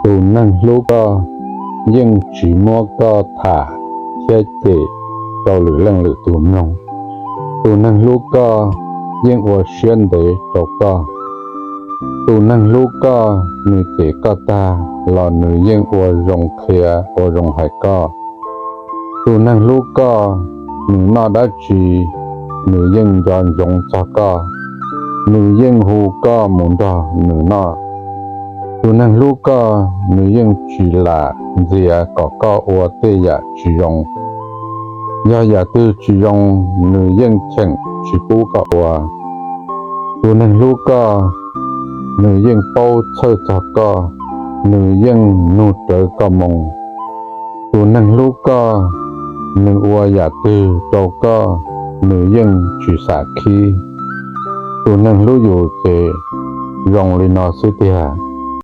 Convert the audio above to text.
Tus neeg hlub koj yeej tsis muab koj tham thiab cem rau lwm leej lwm tus mloog. Tus neeg hlub koj yeej ua siab ntev rau koj. Tus neeg hlub koj, nws cem koj tag los nws yeej ua zoo qhia, ua zoo hais koj. Tus neeg hlub koj, nws noj dab tsi, nws yeej nco ntsoov txog koj, nws yeej hu koj mus nrog nws noj. Tus neeg hlub koj, nws yeej tsis lam ntxias kom koj ua tej yam tsis zoo. Yog yam twg tsis zoo, nws yeej cheem tsis pub koj ua. Tus neeg hlub koj, nws yeej paub txhawj txog koj, nws yeej nug rawv koj moo. Tus neeg hlub koj, nws ua yam twg rau koj, nws yeej tsis xam khib. Tus neeg hlub yus ces zoo li no xwb tiag.